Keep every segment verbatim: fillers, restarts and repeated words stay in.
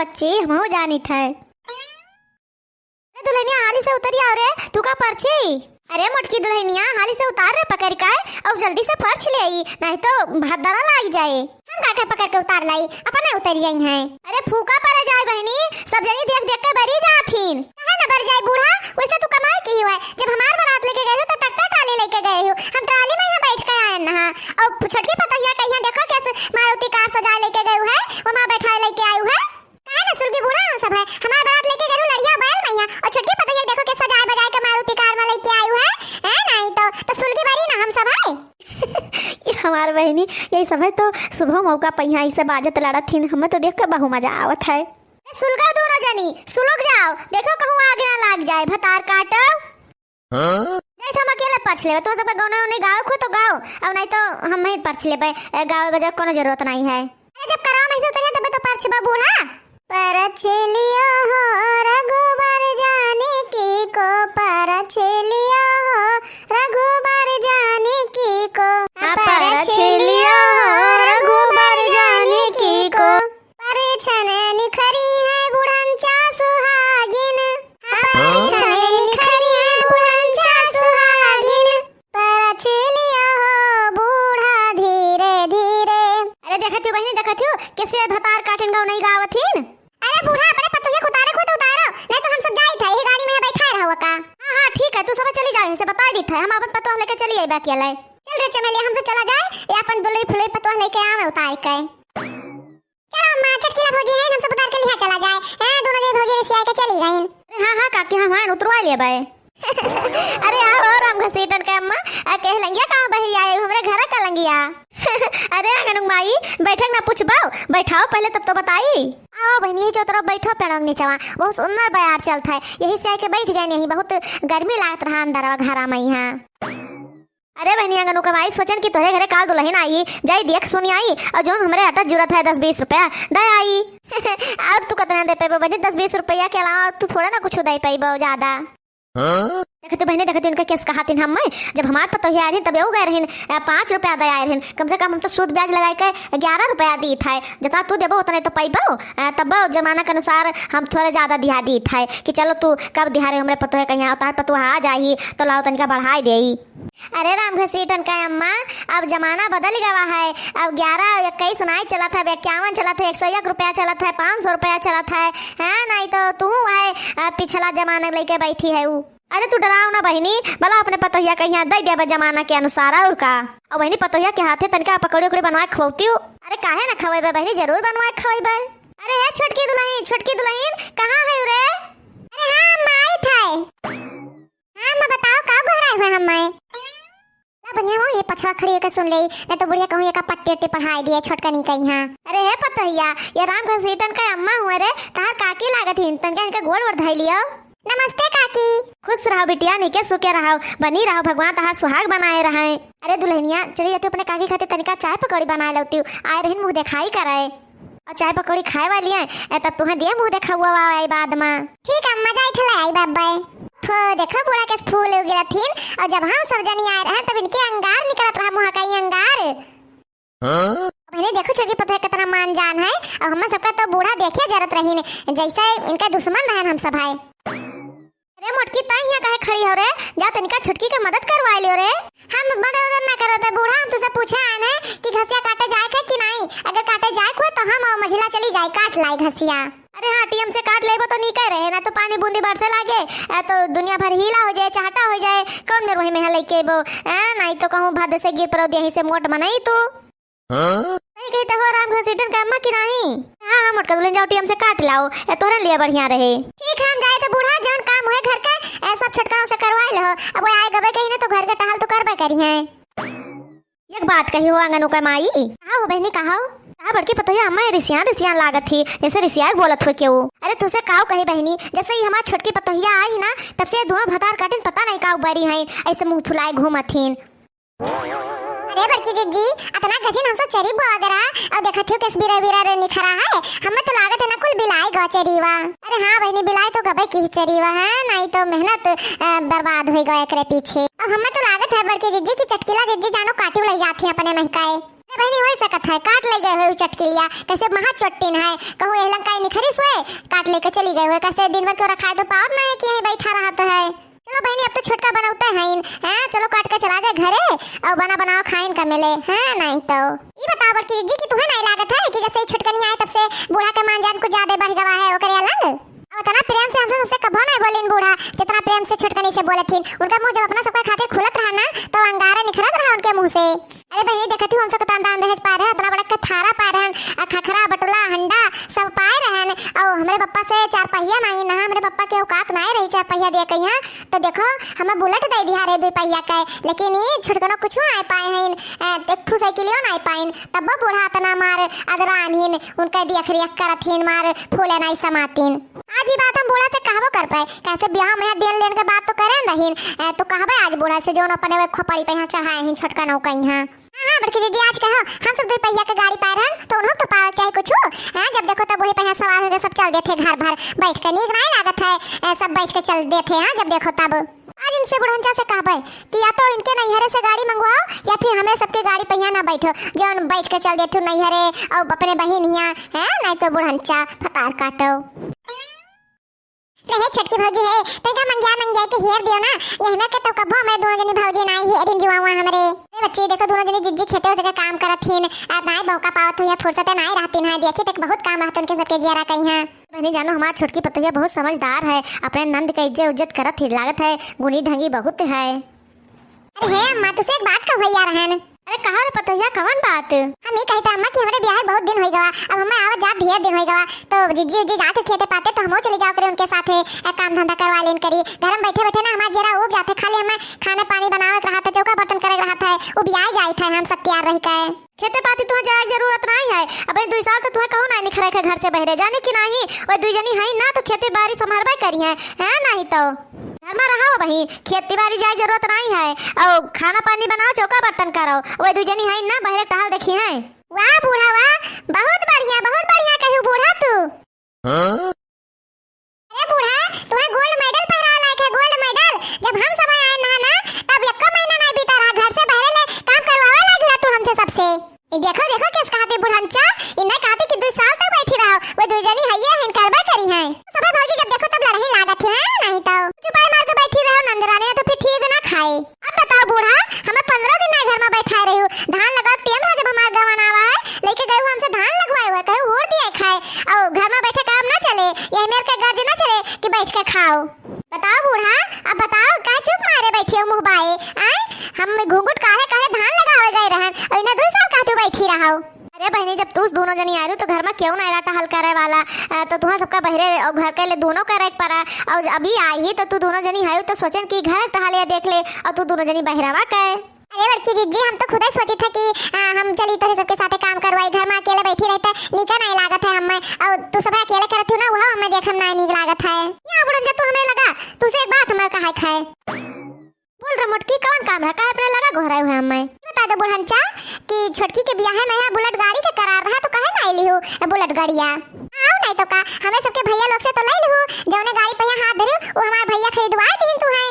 बच्ची, हमहू जानित है। अरे दुल्हनिया, हाली से उतरि आओ रे, तू का परछी? अरे मोटकी दुल्हनिया, हाली से उतार रे पकड़ि के, अउ जल्दी से परछ लेई, नाहीं तो भदरा लागि जाए। हम का के पकड़ि के उतार लाई, अपने उतरि जइहैं। अरे फूका परि जाए बहिनी, सब जनी देखि देखि के बरि जाथिन। काहे न बरि जाए बूढ़ा, वइसे तू कमाए किहू है, जब हमार बरात लइके गए हो तो ट्रैक्टर ट्राली लइके गए हो, हम ट्राली मा इहाँ बइठि के आएन ह। अउ छोटकी पतोहिया कहिहैं देखो कइसे मारुति कार सजाए लइके गए है, ओमा बइठाए लइके आए है। काहे न सुलगी बूढ़ा हम सब है, हमार बरात लइके गए हो लड़िया बैल मा इहाँ, अउ छोटकी पतोहिया देखो कइसे सजाए बजाए के मारुति कार मा लइके आए है, हैं? नाहीं तो, तो सुलगी बरी न हम सब है। ये हमार बहिनी, यही सब है तो सुबह मौका पइहाँ इसे बाजत लड़त हिन, हमें तो देख के बहु मजा आवत है। ए, सुलगो दूनो जनी, सुलुग जाओ, देखो कहूँ आगि न लागि जाए, भतार काटो। हाँ? जाइत हम अकेले परछ लेबे, तुम सबके गौने उने गावे को तो गाओ, अउ नाहीं तो हमहीं परछ लेबे, ए, गावे बजावे कोनो जरूरत नाहीं है। अरे जब करवा मा से उतरिहैं तबे तो परछबा बूढ़ा। परछ लियो हो रघुबर जानकी को, परछ लियो हो रघुबर जानकी को। हाँ, परछ लियो हो रघुबर जानकी को। परिछन निखरिहैं बुढ़न चा सुहागिन। हाँ, हाँ? परिछन निखरिहैं बुढ़न चा सुहागिन। परछ लियो हो बूढ़ा धीरे धीरे। अरे देखत हो बहिनी, देखत हो कइसे भतार काटिन गौनई गावथिन। अरे बूढ़ा, अपने पतोहिया के उतारे को तो उतारो, नाहीं तो हम सब जाइत है, यही गाड़ी मा बइठाए रहो का। हाँ, हाँ, ठीक है, तू सब चली जाओ, इसे बताइ दीत है, हम अपन पतोह लइके चली आइबे अकेले। चल रे चमेलिया, हम सब चला जाए, ये अपन दुलही फुलही पतोह लइके आवे उतार के। चलो अम्मा, छोटकी ला भौजी है, हम सब उतार के लिहा चला जाए। हाँ, दूनो जनी भौजी रिसियाए के चली गइन। अरे हाँ, हाँ, काकी, हम हैं, उतरवा लेबे। अरे आओ, आओ, राम घसीटन के अम्मा, आ, कहे लंगिया कहाँ बहिरी आए, हमरे घर का लंगिया। अरे अंगनू माई, बैठक ना पूछबो, बैठाओ पहिले तब तो बताई। आओ बहिनी, यही चौतरफ बैठो पेड़ों के नीचवा, बहुत सुंदर बयार चलत है, यही से आके बैठ गए नहीं, बहुत गर्मी लागत रहा अंदरवा घरा मा इहाँ। अरे बहिनी अंगनू के माई, सोचन कि तोहरे घरे काल दुलहिन आई, जाई देख सुन आई, अउर जौन हमरे अटत जुरत है दस बीस रुपया दे आई। अउर तू कतना दे पइबो बहिनी, दस बीस रुपया के अलावा अउर तू थोड़ा ना कुछ दे पइबो ज्यादा। हाँ? देखत हो बहिनी, देखत हो उनका कइसे कहत हिन हम, जब हमार पतोहिया आए रहिन तब एहू गए रहिन, अ, पाँच रुपया दे आए रहिन, कम से कम हम तो सूद ब्याज लगाए के ग्यारह रुपया दीत है, जतना तू देबो उतने तो पइबो, अ, तब जमाना के अनुसार हम थोड़ा ज्यादा दिहा दीत है कि चलो तू कब दिहा रहे हमरे पतोहिया कहिया, तार पतोहा आ जाही तो लाओ तनिका बढ़ाए देई। अरे राम घसीटन का अम्मा, अब जमाना बदल गवा है। अब ग्यारह इक्कीस नाई चलत है, अब इक्यावन चलत है, एक सौ एक रुपया चलत है, पाँच सौ रुपया चलत है, हैं? नाई तो तू है, अ, पिछला जमाना लइके बैठी है उ। अरे तू डराओ ना बहिनी, भला अपने पतोहिया कहिया दे देबे जमाना के अनुसार अउर का। अउ बहिनी पतोहिया के हाथे तनिका पकौड़ी उकौड़ी बनवाए खवतियो। अरे काहे ना खवइबे बहिनी, जरूर बनवाए खवइबे। अरे हे छोटकी दुलहिन, छोटकी दुलहिन, कहाँ है रे? अरे हाँ, अम्मा आइत है। हाँ, अम्मा, बताओ, का गोहराए हुए हम माए? ला, बनिया हो, ये पछवा खड़ी होके सुन लेई, नहीं तो बुढ़िया कहूँ एका पट्टी उट्टी पढ़ाई दिए, छोटकनी कहीं हाँ। अरे हे पतोहिया, ये राम घसीटन का अम्मा हुए रे, तहार काकी लागत ही, तनका इनका गोड़ वोड़ धई लियो। नमस्ते काकी। खुश रहो बिटिया, नीके सुखे रहो, बनी रहो, भगवान तहार सुहाग बनाए रहे। अरे दुलहिनिया, चली जाती अपने काकी खातिर तनिका चाय पकौड़ी बनाए लौती, आए रहिन मुँह देखाई करे। अउर चाय पकौड़ी खाए वाली है, ए, तब तुहें दिए मुँह देखा हुआ आई बाद मा। ठीक है, अम्मा जाई थे ले आई बाबा। थो देखो बूढ़ा के फूल उगलथिन, अउर जब हम सब जनी आए रहे तब इनके अंगार निकलत रहा, मुँह का ही अंगार। हाँ? अब इन्हें देखो छोटकी पतोह कितना मान जान है, अउर हम सबका तो बूढ़ा देखे जरत रही ने, जैसे इनका दुश्मन रहे हम सब है। अरे मोटकी, तैं हियाँ काहे खड़ी हो रे? जा तनिका छोटकी के मदद करवाए लियो रे। हम मदद उदद ना करबे बूढ़ा, हम तुसे पूछे आए हैं कि घसिया काटे जाए के कि नहीं? अगर काटे जाए के हुए तो हम और मझिला चली जाए, काट लाई घसिया। अरे हाँ, टीएम से काट लेबो तो नीके रहे, ना तो पानी बूंदी बरसे लागे, आ तो दुनिया भर हीला हो जाए, चहटा हो जाए, कौन मेर वही में है लेके बो? आ, नहीं तो कहूँ भद से गिर पड़ो, यहीं से मोट मनई तू। हाँ? सही कही तो हो राम घसीटन का अम्मा की नाही। हाँ, हाँ, मोटका दुल्हन जाओ, टीएम से काट लाओ, ए तोहरे लिए बढ़िया रहे। ठीक है, हम जाए तो बूढ़ा, जौन काम हुए घर के, ए, सब छोटकनों से करवाए ले हो। अब वो आए गबे कहीं ना तो घर के टहल तो करबे करी हैं। एक बात कही हो आंगन का माई। कहा हो बहनी, कहा हो? कहा बड़की पतोहिया अम्मा ये रिसियान रिसियान लागत थी, जैसे रिसियाए बोलत हुए केहू। अरे तुसे काव कही बहनी, जब से ये हमार छोटकी पतोहिया आई ना, तब से ये दोनों भतार काटिन पता नहीं काव बरी हैं, ऐसे मुंह फुलाए घूमत थीन। अरे बड़की जिज्जी, अतना गजिन हम सब चरी बोआ दे रहा, और देखत हो केस बीरा बीरा रे निखरा है, हमें तो लागत है ना कुल बिलाई गो चरीवा। अरे हाँ बहनी, बिलाई तो गबे की चरीवा है, नहीं तो मेहनत, अ, बर्बाद हुई गो एकरे पीछे। अब हमें तो लागत है बड़की जिज्जी की चटकीला जिज्जी जानो काटी ले जाती है अपने महकाए। ए बहिनी, होइ सकत है, काट लइ गए होइ उ चटकिलिया, कइसे महा चोट्टिन है, कहूँ एह लंकाई निखरिस होइ, काट लइके चली गए होइ, कइसे दिन भर के रखाए तो पावत ना है कि यहीं बैठा रहत है। चलो बहिनी, अब तो छोटका बनौते हैं, हैं, चलो काट के चला जाए घरे, अउ बना बनावा खाइन का मिले, हैं, नहीं तो। ई बताओ बड़की जिज्जी कि तुहें नहीं लागत है कि जब से ई छोटकनी आए तब से बूढ़ा के मान जान कुछ ज्यादा बढ़ गवा है ओकरे अलग? अउ इतना प्रेम से हमसे, हमसे कभो नहीं बोलिन बूढ़ा, जितना प्रेम से छोटकनी से बोलत हिन। उनका मुँह जब अपना सबका खातिर खुलत रहा ना, तो अंगारा निखरत रहा उनके मुँह से। अरे बहिनी, देखत ही हम सब कितना दान दहेज पाए रहन, इतना बड़ा कथारा पाए रहन, आ खखरा, बटुला, हंडा सब पाए रहन। अउ हमरे पप्पा से चार पहिया मांगी ना, हमरे पप्पा के औकात नाहीं रही चार पहिया दिए कहिया। तो देखो, हमें बुलेट दे दिया रहे दुई पहिया के, लेकिन ये छोटकनो कुछ नाहीं पाए हैं, अ, एक ठू साइकिलियो नाहीं पाइन। तब वो बूढ़ा इतना मार अदरान हिन, उनका दियख रियख करत हिन, मार फूले नाहीं समातिन। आज ई बात हम बूढ़ा से कहबो कर पाए, कैसे ब्याह में देन लेन के बात तो करेन रहीन, अ, तो कहबे आज बूढ़ा से जौन अपने वे खोपड़ी पे यहाँ चढ़ाए हैं छोटकनो कहिया। हाँ, हाँ, बड़की जिज्जी, आज कहो, हम सब दुई पहिया के गाड़ी पाए रहन, तो उन्हों तो पावे चाहे कुछ। हाँ, जब देखो तब वही पहिया सवार होके सब चल देथे घर भर बैठ के, नीक नाहीं लागत है, ए, सब बैठ के चल देथे, हाँ, जब देखो तब। आज इनसे बुढ़नचा से कहबे कि या तो इनके नैहरे से गाड़ी मंगवाओ, या फिर हमें सबके गाड़ी पहिया ना बैठो, जौन बैठ के चल देथु नैहरे अउ अपने बहिन हिया, हैं, नहीं तो बुढ़नचा फतार काटो। रहे छोटकी भौजी है, तैका मंगिया मंगिया के हेर दियो ना, यही में के तो कब्बो हमें दोनों जनी भौजी ना आई हेरिन जुआवा हमरे। ए बच्ची, देखो दोनों जनी जिज्जी खेते होते का काम करत हिन, अब नाहीं मौका पावत हो या फुर्सते नाहीं रहतिन है, देखी तक बहुत काम रहत उनके सबके जियरा कहिया। बहनी जानो, हमार छोटकी पतोहिया बहुत समझदार है, अपने नंद का इज्जत उज्जत करत ही, लागत है गुनी ढंगी बहुत है। अरे हे अम्मा, तुसे एक बात कहै यार हन। अरे कहा रे पतोहिया, कवन बात? हम ई कहते अम्मा कि हमरे ब्याह बहुत दिन होइ गवा, अब हमें आवत जात ढेर दिन होइ गवा, तो जिज्जी उज्जी जात खेते पाते तो हमहू चली जाओ करे उनके साथे, ए, काम धंधा करवा लेन करी। घर में बैठे बैठे ना हमार जेरा उब जात है, खाली हमें खाना पानी बनावे के रहत है, चौका बर्तन करे के रहत है, उबियाए जाइत है हम सब तैयार रह के। खेते पाती तुहें जाए के जरूरत नाहीं है। अबे दुई साल तो तुहें कहूँ नाहीं निखरे के घर से बहरे, जाने कि नाहीं? वही दुई जनी हईन ना तो खेती बारी संभालबे करिहैं, हैं? नाहीं तो घर में रहा वही, खेती बारी जाए के जरूरत नाहीं है। और खाना पानी बनाओ, चौका बर्तन करो, वही दुई जनी हईन ना बहरे टहल देखिहैं। वाह बूढ़ा वाह, बहुत बढ़िया, बहुत बढ़िया कहू बूढ़ा तू। हाँ? अरे बूढ़ा, तुहें गोल्ड मेडल पहरावे लायक है, गोल्ड मेडल। जब हम सब आए ना, ना, तब एको महीना नाहीं बीता रहा, घर से बहरे ले काम करवावे लायक रहा तू हमसे सबसे। ई देखो, देखो, केस कहत है बुढ़नचा, इन्हें कहत है कि दुई साल तक बैठी रहो, वो दुई जनी हइये हैं, करबे करिहैं। सब भौजी जब देखो तब लड़ही लागत है, नाहीं तो चुपाई मार के बैठी रहो नंदरानी, तो फिर ठीक ना खाए। अब बताओ बूढ़ा, हमें पन्द्रह दिन ना घर में बैठाए रही हो। धान लगा टेम है जब हमार गवन आवा है, लेके गए हो हमसे धान लगवाए हुए, कहे हुर दिए खाए, और घर में बैठे काम ना चले, यही मेर के गर्ज ना चले कि बैठ के खाओ। बताओ बूढ़ा, अब बताओ का चुप मारे बैठे हो मुँह बाए, आए? हम घूंघट काढ़े काढ़े धान लगावे गए रहन, और इन्हें दुई साल कहते बैठी रहो। अरे बहनी, जब तू दोनों जनी आ रही तो घर में क्यों ना टहल करे वाला, अ, तो तुहा सबका बहरे और घर के ले दोनों करे के पड़ा, और अभी आई ही तो तू दोनों जनी आयु तो सोचन कि घर टहलिया देख ले, और तू दोनों जनी बहरावा के। अरे बड़की जिज्जी, हम तो खुदे सोचित है कि, आ, हम चली तोहरे सबके साथे काम करवाई। घर में अकेले बैठी रहते नीका नाहीं लागत है हमें, और तू सब अकेले करत हो ना, वह हमें देखम नाहीं नीक लागत है। या बुढ़न जा तू हमें लगा, तुसे एक बात हमें कहे खाए। बोल रे मोटकी, कौन काम रहा, काहे अपने लगा गोहराए हुए हमें? बता दो बुढ़नचा कि छोटकी के बियाहे में यहाँ बुलेट गाड़ी के करार रहा तो काहे ना अइली हो बुलेट गाड़िया? आओ नाहीं तो का, हमें सबके भैया लोग से तो ले लिहू, जौने गाड़ी पे यहाँ हाथ धरी वो हमार भैया खरीदवाए दीन तू है।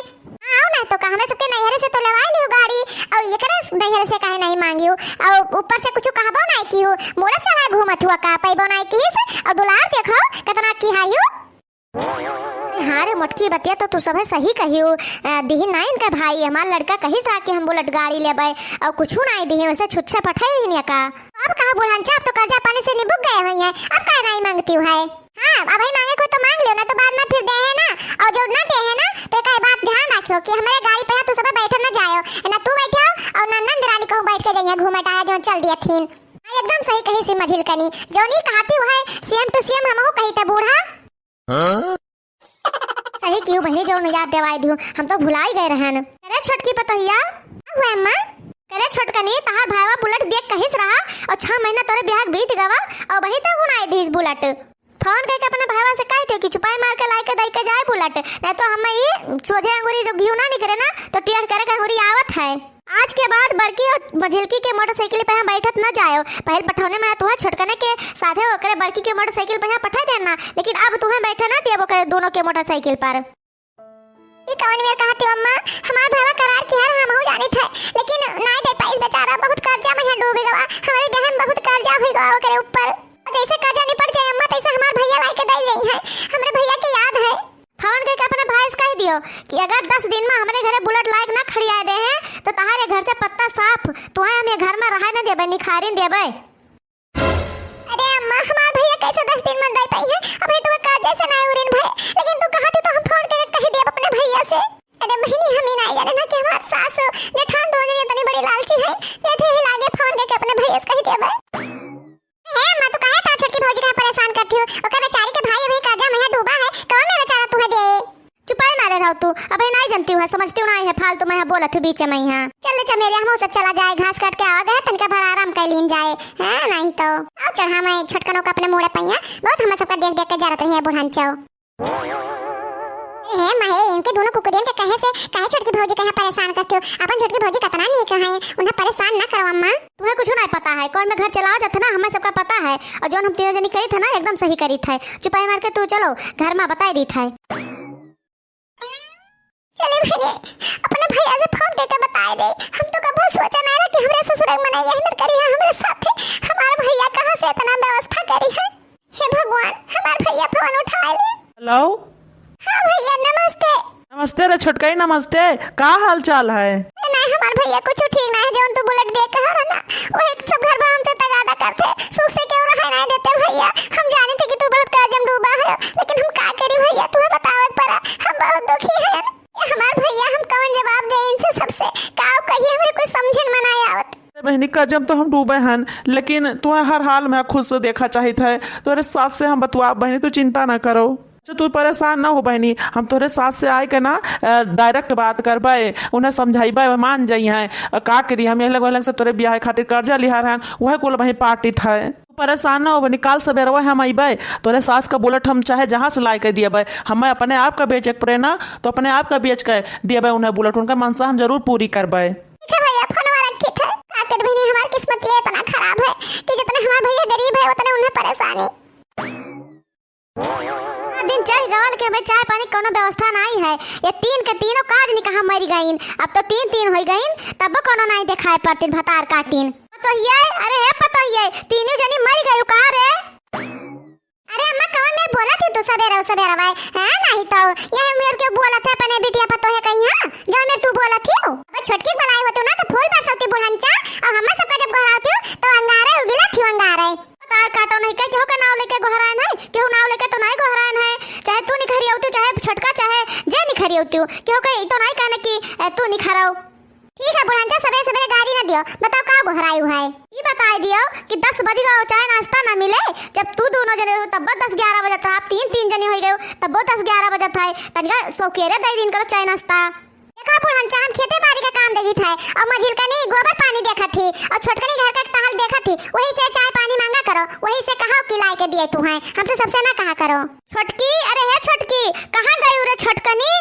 आओ ना तो का, हमें सबके नैहरे से तो लेवाए लियो गाड़ी, और एकरे नैहरे से काहे नहीं मांगियो, और ऊपर से कुछ कहबो नहीं कियो, मोड़ा चढ़ा घूमत हुआ का, पैबो नहीं किस, और दुलार देखो कितना की हायु। हाँ रे मोटकी, बतिया तो तू सब सही कहियो, अ, दिहिन ना इनका भाई, हमार लड़का कहिस रहा कि हम बुलेट गाड़ी लेबे, और कुछ नहीं दिहिन, वैसे छुच्छे पठाई दिहिन या का। अब कहा बुढ़नचा, अब तो कर्जा पानी से निबुक गए हुई है, अब काहे नहीं मांगती है? हाँ, अबही मांगे को तो मांग लियो ना, तो बाद में फिर दे है ना, और जो ना दे है ना, तो एक बात ध्यान रखियो कि हमरे गाड़ी पे तू सब बैठ ना जायो, ना तू बैठो और ना नंद रानी कहूँ बैठ के जाइए घूमे टहले जो चल दिया थीन। हाँ, एकदम सही कही सी मझिलकनी, जौनी कहती है same to same हमहू कही थे बूढ़ा। हाँ? सही किहू बहिनी, जौन याद देवाई दिहू, हम तो भुलाई गए रहन। अरे छोटकी पतोहिया। का हुआ अम्मा? अरे छोटकनी, तहार भाईवा बुलेट देख कहिस रहा, और छह महीना तोरे ब्याह के बीत गवा, और वही तक हुनाई दिस बुलेट। फोन करके अपने भाईवा से कहते कि चुपाई मार के लाई के दई के जाए बुलेट, नहीं तो हम ई सोझे अंगूरी जो घिउ ना निकले ना, तो टेढ़ करे के अंगूरी आवत है। आज के बाद बड़की और मझिलकी के मोटरसाइकिल पे यहाँ बैठत न जायो। पहल पठौने में तुहा छोटकने के साथे ओकरे बड़की के मोटरसाइकिल पे यहाँ पठा देना, लेकिन अब तुहे बैठे ना देब ओकरे दोनों के मोटरसाइकिल पर। ई कवन मेर कहत हो अम्मा? हमार भवा करार किहे रहा, हमहू जानित है, लेकिन नाई दे पाइस बेचारा, बहुत कर्जा में है डूबी गवा, हमरे देह में बहुत कर्जा हुई गवा ओकरे ऊपर। और जैसे कर्जा निपट जाए अम्मा, तैसे हमार भैया लाइके दे गई है, हमरे भैया के याद है। फोन करके अपने भाई से कह दियो कि अगर दस दिन में हमरे घरे बुलेट लाइके ना खड़िया दे हैं, तो तहारे घर से पत्ता साफ, तुहे हम ये घर में रहे न देबे, निखारिन देबे। अरे अम्मा, हमार भैया कैसे दस दिन में दे पाई है? अबे तो कर्जे से ना उरिन भए, लेकिन तू कहत ही तो हम फोन करके कह दिया अपने भैया से। अरे बहिनी, हम ही ना जाने ना कि हमार सास जेठान दोनों जने इतनी बड़ी लालची है, ते थे ही लागे फोन करके अपने भैया से कह दिया बे। हे अम्मा, तू काहे तो छोटकी भौजी का परेशान करती हो? ओकर बेचारी के भाई अभी कर्जा में है, डूबा है, कौन में बेचारा तुम्हें दे? चुपाई मारे रहो तू, अबे नाई जनती हूँ, समझती हूँ ना है, फालतू में है बोलत हूँ बीच में यहाँ। चल रे चमेली, हम सब चला जाए, घास काट के आवा गए, तनिका भर आराम कर लीन जाए, हैं? नहीं तो आओ चढ़ा मैं छोटकनों का अपने मुड़े पैया, बहुत हम सबका देख देख के जरत रही है बुढ़ान चौ। हे माहे, इनके दोनों कुकुरियन के कहे से काहे छोटकी भौजी कहे परेशान करती हो? अपन छोटकी भौजी कतना नीक है, उन्हें परेशान ना करो अम्मा। तुम्हें कुछ नहीं पता है, कौन में घर चलाओ जाते ना, हमें सबका पता है, और जो हम तीनों जनी करी थे ना, एकदम सही करी थे। चुपाई मार के तू चलो घर में बताई दी थे। चले भैया, अपने भैया से फोन करके बताए दे। हम तो कबो सोचा ना रहा कि हमरे ससुर के मनाई यही मेर करी है हमरे साथे। हमारे भैया कहाँ से इतना व्यवस्था करी है? हे भगवान, हमार भैया फोन उठा ले। हेलो। हाँ भैया, नमस्ते। नमस्ते रे छोटकाई, नमस्ते। का हाल चाल है? ए, नहीं, हमार भैया कुछ ठीक ना है, जौन तू बुलेट दे कहा रहा ना, वही सब घर में हमसे तगादा करते, सुख से क्यों रहे नहीं देते भैया। हम जाने थे कि तू बहुत कर्ज में डूबा है, लेकिन हम का करी भैया, तुम्हें बतावे के पड़ा, हम बहुत दुखी हैं। हमार भैया, हम कौन जवाब दे इनसे सबसे? का कहिए, हमरे कुछ समझे में ना आवत। बहिनी, कर्ज में तो हम डूबे हन, लेकिन तुम्हें हर हाल में खुश देखा चाहित है। तोरे सास से हम बतुआ बहिनी, तू चिंता ना करो। अच्छा, तू परेशान ना हो बहिनी, हम तोरे सास से आए के ना, अ, direct बात करबे, उन्हें समझाइबे, वे मान जाई हैं। अ, का करी, हम ये लोग, लोग से तोरे बियाह खातिर कर्जा लिहा रहन, वह कुल वहीं पाटित है। परेशान ना होबे, काल सबेरवा हम अइबे, तोरे सास का बुलेट हम चाहे जहाँ से लाइके दियबे, हमें अपने आप का बेचे के पड़े ना, तो अपने आप का बेच के दियबे उन्हें बुलेट, उनका मनसा हम जरूर पूरी करबे। ठीक है भैया, फोनवा रखी थे, का कर बहिनी, हमार किस्मत ये इतना खराब है कि जितने हमार भैया गरीब है, उतने उन्हें परेशानी। दिन चढ़ गवा, लेकिन भाई चाय पानी कोनो व्यवस्था नहीं है। ये तीन के तीनों काज नहीं कहा मर गईन, अब तो तीन तीन हो गईन, तब कोनो नहीं दिखाए पड़तीन भतार काटीन। पतोहिए, अरे हे पतोहिए, तीनों जनी मर गई का रे? अरे अम्मा, कवन मेर बोलत ही तू सबेरे सबेरे भाई, हैं? नहीं तो ये मेर के बोलत है अपने बिटिया पतोहे कहीं, हाँ? जो मेर तू बोलत ही हो। अब छोटकी बुलाई होती ना तो फूल बरसौती बुढ़ंचा, और हमें सबका जब गोहरावती हो तो अंगारे उगिला थी अंगारे। तार काटो नहीं के, केहू का नाव लेके गोहरायन है, केहू नाव लेके तो नहीं गोहरायन है। चाहे तू निखरी होती, चाहे छोटका, चाहे जे निखरी होती, केहू का ई तो नहीं कहने कि, ए, तू निखरो। ठीक है बुढ़ंचा, सबेरे सबेरे गारी ना दियो, बताओ का गोहराई हुआ है? ई बताई दियो कि दस बज गयो, चाय नाश्ता ना मिले, जब तू दोनों जने रहो तब दस ग्यारह बजत था, आप तीन तीन जने हो गए तब दस ग्यारह बजत है, तनिका सौकेरे दे दिन करो चाय नाश्ता। देखा बुढ़ंचा, हम खेते बारी का काम देखित है, और मझिलकनी गोबर पानी देखत ही, और छोटकनी घर का टहल देखत ही, वही से चाय पानी मांगा करो, वही से कहो कि लाइके दिए तू हैं, हमसे सबसे ना कहा करो। छोटकी, अरे हे छोटकी, कहाँ गई रे छोटकनी?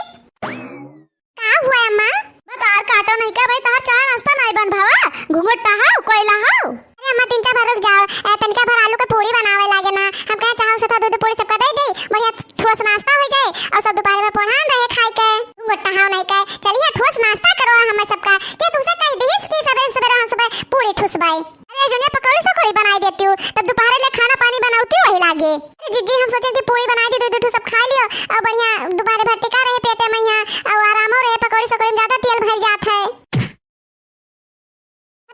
का हुआ अम्मा? बतार काटो नहीं का भाई, तहार चाय नाश्ता नहीं बन भावा, घुंघट हो, कोयला हो। अरे अम्मा, तनिका भर रुक जाओ, ए, तनिका भर आलू के पूरी बनावे लागे ना। हम कहे चाहो सथा दूध पूरी सबका दे दे, बढ़िया ठोस नाश्ता हो जाए और सब दोपहर में पढ़ान रहे खाए के। मोटा हाव नहीं के, चलिए ठोस नाश्ता करो हमें सबका। के तुमसे कह दीस कि सबेरे सबेरे हम सब पूरी ठुसबाई? अरे जनिया पकौड़ी सकौड़ी बनाई देती हूँ, तब दोपहर ले खाना पानी बनाती वही लागे। अरे जीजी, हम सोचे कि पूरी बनाई दी, दो दो ठो सब खा लियो और बढ़िया दोपहर भर टिका रहे पेटे में यहाँ और आरामो रहे, पकौड़ी सकौड़ी में ज्यादा तेल भर जात है।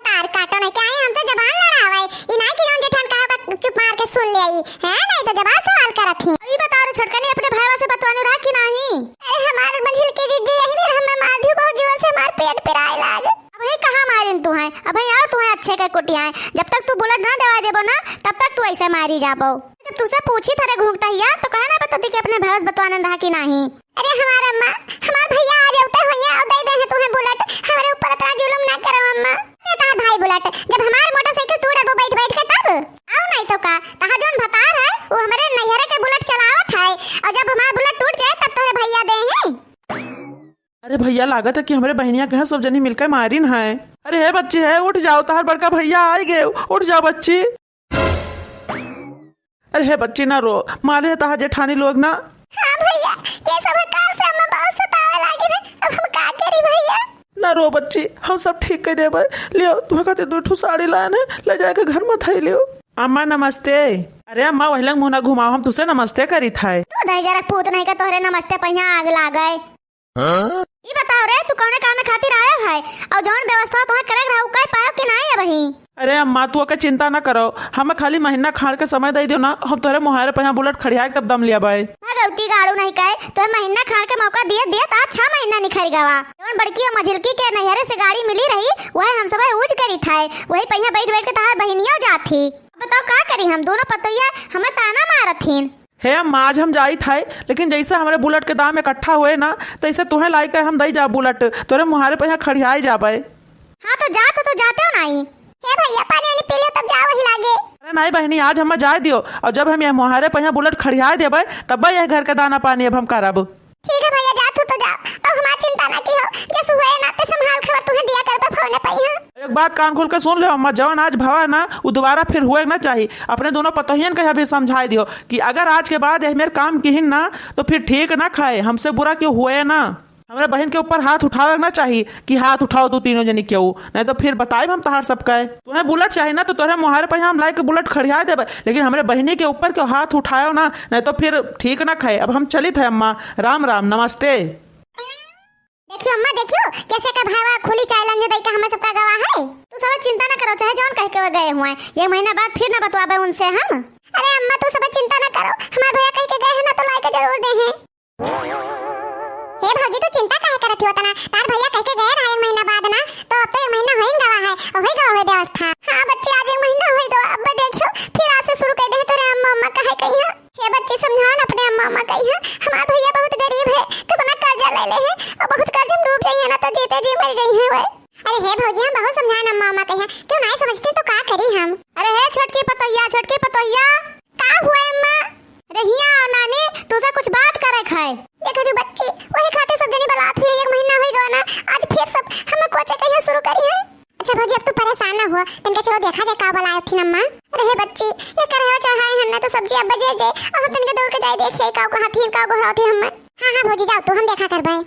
तार काटो नहीं, क्या है हमसे जबान लड़ावे? ई नहीं कि जौन जेठान कहा का चुप मार के सुन ले आई, है? नहीं तो जबान सवाल करत ही। ई बताओ रे छोटकनी, अपने भाईवा से बतवानो रहा कि नहीं? अरे हमार मझिल के जीजी, यही मेर हमें मार दियो, बहुत जोर से हमार पेट पिराए लाग। अबहीं कहाँ मारिन तुहैं? अबहीं और तुहैं अच्छे के कुटियाएं। जब तक तू बुलेट ना देवा देबो ना, तब तक तू ऐसे मारी जाबो। जब तुझसे पूछी थारे घूंघटहिया, तो कहे ना बतौती कि अपने भाईवा से बतवानन रहा कि नहीं? अरे हमार अम्मा, हमार भैया आ जाते होइया और दे दे है तुम्हें बुलेट, हमारे ऊपर इतना जुलुम ना करो अम्मा। अरे तहार भाई बुलेट, जब हमार मोटरसाइकिल तू डरबो बैठ बैठ के तब? आओ नहीं तो का, तहार जौन भतार है, वो हमारे नैहरे के बुलेट चलावत है, और जब हमार बुलेट टूट जाए तब तोहरे भैया दे हैं। अरे भैया, लागत है कि हमरे बहनिया के सब जनी मिलके मारिन है। अरे हे बच्ची है, उठ जाओ, तहार बड़का भैया आइ गए, उठ जाओ बच्ची। अरे हे बच्ची, ना रो, मारे है तहार जेठानी लोग ना। हाँ भैया, ये सब काल से हमें बहुत सतावे लागिन ना रो बच्ची, हम सब ठीक कर देबे। लियो, तुम्हारे खातिर दो ठो साड़ी लान है, ले जाके घर में धई लियो। अम्मा नमस्ते। अरे अम्मा, वही लंग मुँह ना घुमाओ, हम तुसे नमस्ते करित है। तू दहिजरा पूत नहीं का तोहरे नमस्ते पहिया आग लागे। हाँ? ई बताओ रे, तू कौने काम खातिर आयो है? और जौन व्यवस्था तुम्हें करे रहा, उ कर पायो कि नहीं अबही? अरे अम्मा, तू ओके चिंता ना करो, हमें खाली महीना खाड़ के समय दे दियो ना, हम तोहरे मुहारे पे यहाँ बुलेट खड़िया के तब दम लिया बाय। भगवती गाड़ू नहीं कहे, तोहे महीना खाड़ के मौका दिए दिए तो आज छह महीना निखर गवा। जौन बड़की और मझिलकी के नैहरे से गाड़ी मिली रही, वह हम सब यूज करी था, वही पहिया बैठ बैठ के तहार बहिनियो जात थी। अब बताओ का करी हम दोनों पतोहिया, हमें ताना मारत थीन। हे अम्मा, आज हम जाइत है, लेकिन जैसे हमरे बुलेट के दाम इकट्ठा हुए ना, तैसे तुहें लाई के हम दई जा बुलेट, तोरे मुहारे पे यहाँ खड़ियाए जाबे। हाँ, तो जा, तो, तो जाते हो नाई। हे भैया, पानी वानी पी लो, तब जाओ वही लागे। अरे नाई बहिनी, आज हमें जाए दियो, और जब हम ये मुहारे पे यहाँ बुलेट खड़ियाए देबे, तब यह घर के दाना पानी अब हम करब। ठीक है भैया, जा तू तो जा, और हमार चिंता ना की हो, जस हुए ना ते संभाल खबर तुम्हें दिया करबे फोन पे यहाँ। एक बात कान खोल के सुन ले अम्मा, जवन आज भवा ना, उ दोबारा फिर हुए ना चाही। अपने दोनों पतोहियन के अभी समझाई दियो कि अगर आज के बाद यह मेरे काम किहिन ना, तो फिर ठीक ना खाए, हमसे बुरा क्यों हुए ना। हमरे बहिन के ऊपर हाथ उठावे ना चाही कि हाथ उठाओ तू तीनों जनी क्यों, नहीं तो फिर बताइब हम तहार सब कहे। तुम्हें बुलेट चाही ना, तो तोहरे मुहारे पे हम लाई के बुलेट खड़िया देबे, लेकिन हमरे बहिनी के ऊपर क्यों हाथ उठायो ना, नहीं तो फिर ठीक ना खाए। अब हम चलित है अम्मा, राम राम, नमस्ते। देखियो अम्मा, देखियो कैसे का भाईवा खुली challenge दई का हमें सबका गवा है। तू सब चिंता ना करो, चाहे जौन कह के वो गए हुए, ये महीना बाद फिर ना बतवाबे उनसे हम। अरे अम्मा, तू सब चिंता ना करो, हमार भैया कह के गए हैं ना, तो लाई के जरूर दे हैं। हे भौजी, तू चिंता काहे करत हो तना? तार भैया कह के गए रहा एक महीना बाद ना, तो अब तो एक महीना होइन गवा है, और होई गवा है व्यवस्था। हाँ बच्ची, आज एक महीना होई गवा, अब देखियो फिर आज से शुरू कर दे तोरे अम्मा, अम्मा कहे कही है। हे बच्ची, समझाओ ना अपने अम्मा, अम्मा कही है, हमार भैया बहुत गरीब है, कितना कर्जा ले ले है, और बहुत कर्ज में डूब जाइए ना, तो जीते जी मर जाइए वह। अरे हे भौजी, हम बहुत समझाएन अम्मा, अम्मा कही है, क्यों नहीं समझती तो का करी हम? अरे हे छोटकी पतोहिया, छोटकी पतोहिया। का हुआ अम्मा? रहिया, नानी, तुझसे कुछ बात करे खाए। देखा तू बच्ची, वही खातिर सब जनी बलात हुई, एक महीना हुई गवा ना, आज फिर सब हमें कोचे कहिया शुरू करी है। अच्छा भौजी, अब तू परेशान ना हुआ, तनका चलो देखा जाए का बलाए थी अम्मा। अरे हे बच्ची, ये करवा चढ़ाए हमने तो सब्जी अब बजे जे, और हम तनके दौड़ के जाए देखिए का कहा थी, का गोहरा थी हमें। हाँ हाँ भौजी, जाओ तू, हम देखा करबे।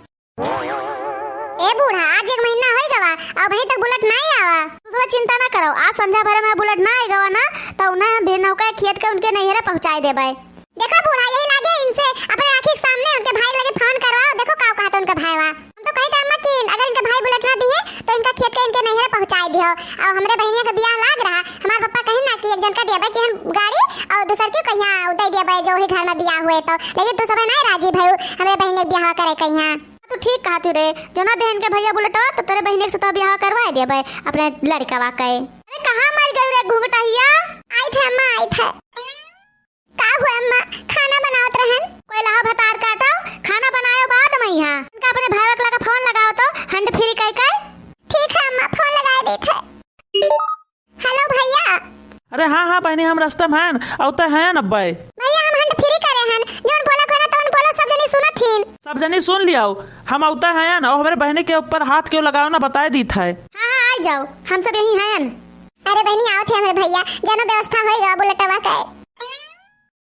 ए बूढ़ा, आज एक महीना होई गवा, अबहीं तक बुलेट नाई आवा। तू सब चिंता ना करो, आज संझा भरे में बुलेट ना आई गवा ना, तो उन्हें हम भेनौका खेत के उनके नैहरे पहुँचाई देबे। देखा बूढ़ा, यही लागे इनसे अपने आँखी के सामने उनके भाई लगे फोन करवाओ, देखो का कहत उनका भाईवा। हम तो कही था अम्मा कि अगर इनका भाई बुलेट ना दिए तो इनका खेत के इनके नैहरे पहुँचाई दियो। और हमरे बहिनिया का बियाह लाग रहा, हमार पापा कहे ना कि एक जन का देबे कि हम गाड़ी और दूसर क्यों कहिया दे देबे जो ही घर में बियाह हुए तो, लेकिन तू सब नहीं राजी भयू हमरे बहिन के बियाह करे कहिया। तू ठीक कहा तू रे, जना देहन के भैया बुलेटवा तो तोरे बहिन के साथ बियाह करवा देबे अपने लड़कवा के। अरे कहाँ मर गई रे घुघटहिया? आई थे अम्मा, आई थे। का हुआ अम्मा, खाना बनावत रहन? कोई लहा भतार काटो, खाना बनायो बाद में यहाँ। इनका अपने भाई के लगा फोन लगाओ तो, hand free कह के। ठीक है अम्मा, फोन लगा देत है। हेलो भैया। अरे हाँ हाँ बहनी, हम रस्ते में हैं, अवते हैं अब्बे। भैया हम hand free करे हैं, जौन बोला कोना तौन बोलो, सब जनी सुनत हीन। सब जनी सुन लियाओ, हम अवते हैं, और हमरे बहनी के ऊपर हाथ क्यों लगाओ ना, बताए दीत है। हाँ हाँ, आ जाओ, हम सब यही हैं। अरे बहनी आवत है हमरे भैया, जानो व्यवस्था होई गवा बुलेटवा के।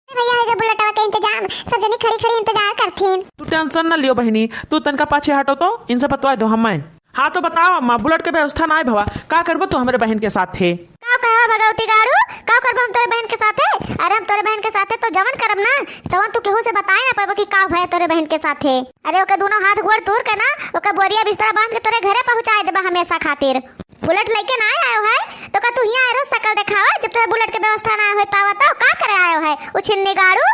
भैया, होई गवा बुलेटवा के इंतजाम, सब जनी खड़ी खड़ी इंतजार करथिन। तू tension न लियो बहिनी, तू तनका पाछे हटो तो, इनसे बतवा दो हमें। हाँ तो बताओ अम्मा, बुलेट के व्यवस्था नाय भवा, का करबो तू हमरे बहिन के साथे? का कहो भगवती गाड़ू, का करबो हम तोरे बहिन के साथे? अरे हम तोरे बहिन के साथे तो जवन करब ना, तवन तू केहू से बताए ना पाबो कि का भय तोरे बहिन के साथे। अरे ओके दोनों हाथ गोड़ तोड़ के ना, ओके बोरिया बिस्तरा बांध के तोरे घरे पहुँचाए देबा हमेशा खातिर। बुलेट लेके ना आयो है, तो का तू हियाँ रोज शकल देखावे, जब तोहे बुलेट के व्यवस्था ना होई पावा, तो का करे आयो है, उछिन्नी गाड़ू?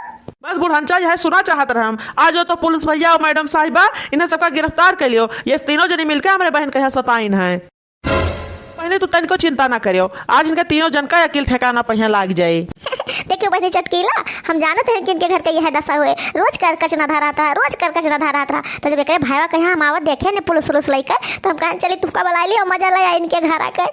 बस बुढ़नचा, यह सुना चाहत रहे हम। आज तो पुलिस भैया और मैडम साहिबा, इन्हें सबका गिरफ्तार कर लियो। ये तीनों जनी मिलके हमरे बहन के यहाँ सताइन है। बहनी, तू तनिको चिंता ना करियो, आज इनका तीनों जन का अकिल ठिकाना पे यहाँ लाग जाए। देखियो बहनी चटकीला, हम जानत हैं कि इनके घर का यह दशा हुए, रोज करकच ना धरात रहा, रोज करकच ना धरात रहा। तो जब एकरे भाईवा के यहाँ हम आवत देखे ने पुलिस उलिस लइके, तो हम कहें चली तुमका बुलाए ली और मजा ले आए इनके घर आके।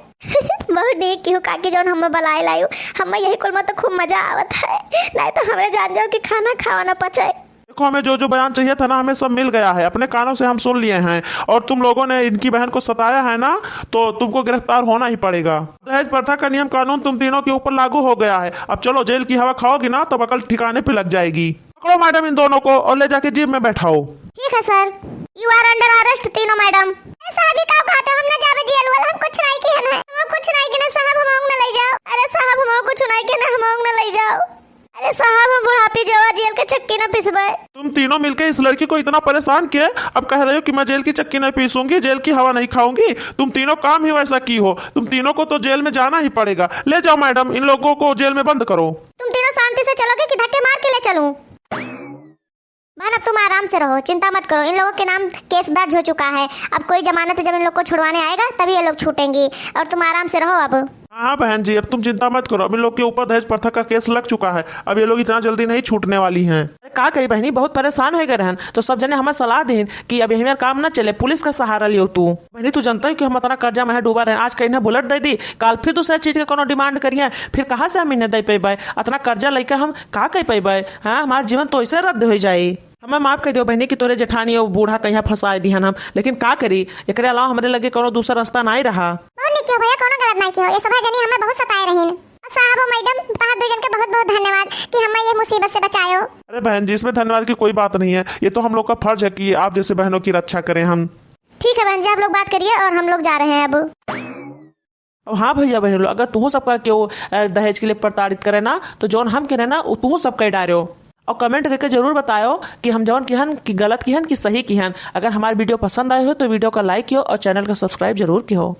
बहुत नीक किहू काकी जौन हमें बुलाए लायू, हमें यही कुल में तो खूब मजा आवत है, नहीं तो हमरे जान जाओ कि खाना खावा ना पचे। देखो, हमें जो जो बयान चाहिए था ना, हमें सब मिल गया है, अपने कानों से हम सुन लिए हैं। और तुम लोगों ने इनकी बहन को सताया है ना, तो तुमको गिरफ्तार होना ही पड़ेगा। दहेज प्रथा का नियम कानून तुम तीनों के ऊपर लागू हो गया है। अब चलो, जेल की हवा खाओगी ना, तब अकल ठिकाने पे लग जाएगी। पकड़ो मैडम इन दोनों को और ले जाके जीप में बैठाओ। ठीक है सर, you are under arrest तीनों मैडम। साहब, ई का कहत हो? हम ना जाबे जेल वेल, हम कुछ नाहीं किहन है। हम कुछ नाहीं किहन साहब, हमहू ना लइ जाओ। अरे साहब, हमहू कुछ नाहीं किहन, हमहू ना लइ जाओ। अरे साहब, हम बुढ़ापी जेवा जेल के चक्की ना पिसबे। तुम तीनों मिलके इस लड़की को इतना परेशान किए, अब कह रहे हो कि मैं जेल की चक्की नहीं पीसूंगी, जेल की हवा नहीं खाऊंगी। तुम तीनों काम ही वैसा की हो, तुम तीनों को तो जेल में जाना ही पड़ेगा। ले जाओ मैडम, इन लोगों को जेल में बंद करो। तुम तीनों शांति से चलोगे कि धक्के मार के ले चलूं? बहन, अब तुम आराम से रहो, चिंता मत करो। इन लोगों के नाम केस दर्ज हो चुका है, अब कोई जमानत पे जब इन लोग को छुड़वाने आएगा तभी ये लोग छूटेंगी। और तुम आराम से रहो अब। हाँ, हाँ बहन जी, अब तुम चिंता मत करो, अब इन लोग के ऊपर दहेज प्रथा का केस लग चुका है, अब ये लोग इतना जल्दी नहीं छूटने वाली हैं। अरे का करी बहनी, बहुत परेशान होइ गए रहन, तो सब जने हमें सलाह देहिन कि अब यही मेर काम ना चले, पुलिस का सहारा लियो तू। बहनी, तू जनता है कि हम इतना कर्जा में डूबा रहन, आज कहीं ना बुलेट दे दी, काल फिर दूसरा चीज के कोनो डिमांड करिए, फिर कहाँ से हम इन्हें दे पेबे? इतना कर्जा लेके हम का कर पेबे? हाँ, हमार जीवन तो ऐसे रद्द होइ जाई। हमें माफ कर दियो बहनी कि तोरे जेठानी और बूढ़ा कहिया फंसाए दिहन हम, लेकिन का करी, एकरे अलावा हमरे लगे कोनो दूसरा रास्ता नाहीं रहा। बहुत नीक किहो भैया, कोनो गलत नाहीं किहो, ये सब जनी हमें बहुत सताए रहीन। और साहब और मैडम, तहार दू जन के बहुत बहुत धन्यवाद कि हमें ये मुसीबत से बचायो। अरे बहन जी, इसमें धन्यवाद की कोई बात नहीं है, ये तो हम लोग का फर्ज है कि आप जैसे बहनों की रक्षा करें हम। ठीक है बहन जी, आप लोग बात करिए और हम लोग जा रहे हैं अब। अब हाँ भैया बहन लोग, अगर तुहूँ सबका केहू, अ, दहेज के लिए प्रताड़ित करे ना, तो जौन हम कहने ना, वो तुहूँ सब कह डारो। और comment करके जरूर बतायो कि हम जौन किहन, कि गलत किहन, कि सही किहन। अगर हमार video पसंद आए हो तो video का like कियो और channel का subscribe जरूर कियो।